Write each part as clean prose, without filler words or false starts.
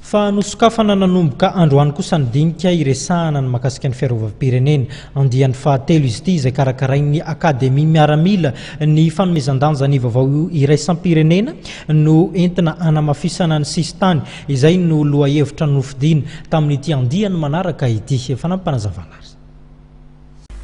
Fa nosokafana nanomboka androany kosa ny dinika iresahana ny mahakasika ny fiarovam-pirenena. Andiany fahatelo izy ity izay karakarain'ny Akademia Miaramila. Ny fanomezan-danja ny vaovao iraisam-pirenena no entina hanamafisana ny sisintany. Izay no lohahevitra nofidiana tamin'ity andiany manaraka ity. Fanampim-panazavana ary.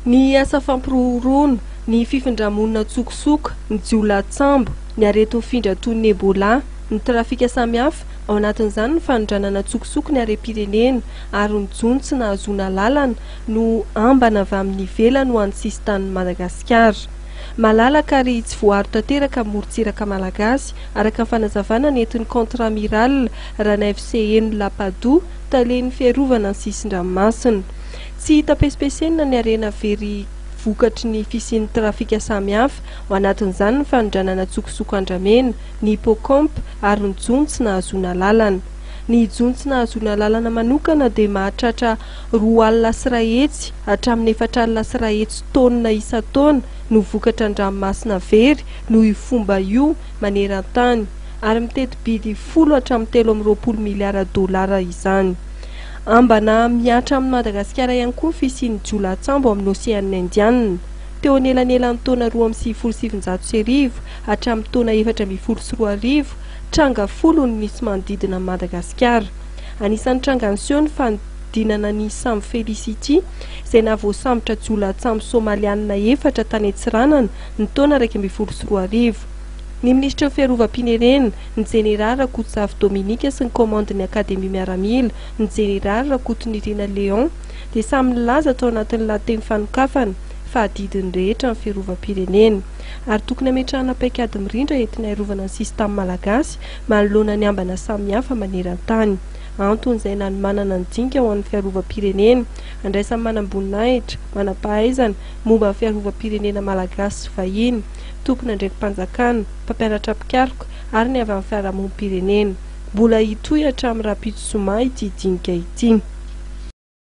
Ny asa fampirorohoroana, ny fifindra-monina an-tsokosoko, ny jiolahin-tsambo, ny areti-mifindra toy ny Ebola, ny trafika samihafa, ao anatin'izany ny fanondranana an-tsokosoko ny harem-pirenena ary ny jono tsy nahazoana alalana no ambana avy amin'ny ivelany ho an'ny sisintanin'i Madagasikara. Malalaka ary tsy voaaro tanteraka ny morontsiraka malagasy, araka ny fanazavana nentin'ny Contre-amiral Ranaivo Lapadou, talen'ny fiarovana ny sisin-dranomasina. Tsy hita pesipesenina ny harena very vokatry ny fisian'ny trafika samihafa, ao anatin'izany ny fanondranana an-tsokosoko andramena, ny hippocampe ary ny jono tsy nahazoana alalana. Ny jono tsy nahazoana alalana manokana dia mahatratra 220 hatramin'ny 140 taonina isan-taona no vokatra an-dranomasina very noho io fomba io maneran-tany, ary miteti-bidy 10 hatramin'ny 23 miliara dolara izany. Ambana mihatra amin'i Madagasikara ihany koa ny fisian'ny jiolahin-tsambo amin'ny Oseana Indianina. Teo anelanelan'ny taona 1992 hatramin'ny taona 2014, tranga folo no nisy manodidina an'i Madagasikara. Anisan'ny tranga niseho ny fanodinana ny sambo Felicity, izay nahavoasambotra jiolahin-tsambo Somalianina efatra tany Antsiranana ny taona 2011. Ny minisitry ny Fiarovam-pirenena, ny Jeneraly Rakotozafy Dominique sy ny Kaomandin'ny Akademia Miaramila, ny Jeneraly Rakotonirina Léon, dia samy nilaza tao anatin'ny lahateny fanokafana fa adidin'ny rehetra ny fiarovam-pirenena ary tokony hametrahana paikady mirindra entina hiarovana ny sisintany malagasy manoloana ny ambana samihafa maneran-tany. Antony izay nanomanana ny dinika ho an'ny fiarovam-pirenena, andraisan'ny manamboninahitra, manam-pahaizana momba ny fiarovam-pirenena malagasy sy vahiny, tompon'andraiki-panjakana, mpampianatra mpikaroka ary ny avy amin'ny fiarahamonim-pirenena. Mbola hitohy hatramin'ny rahampitso zoma ity dinika ity.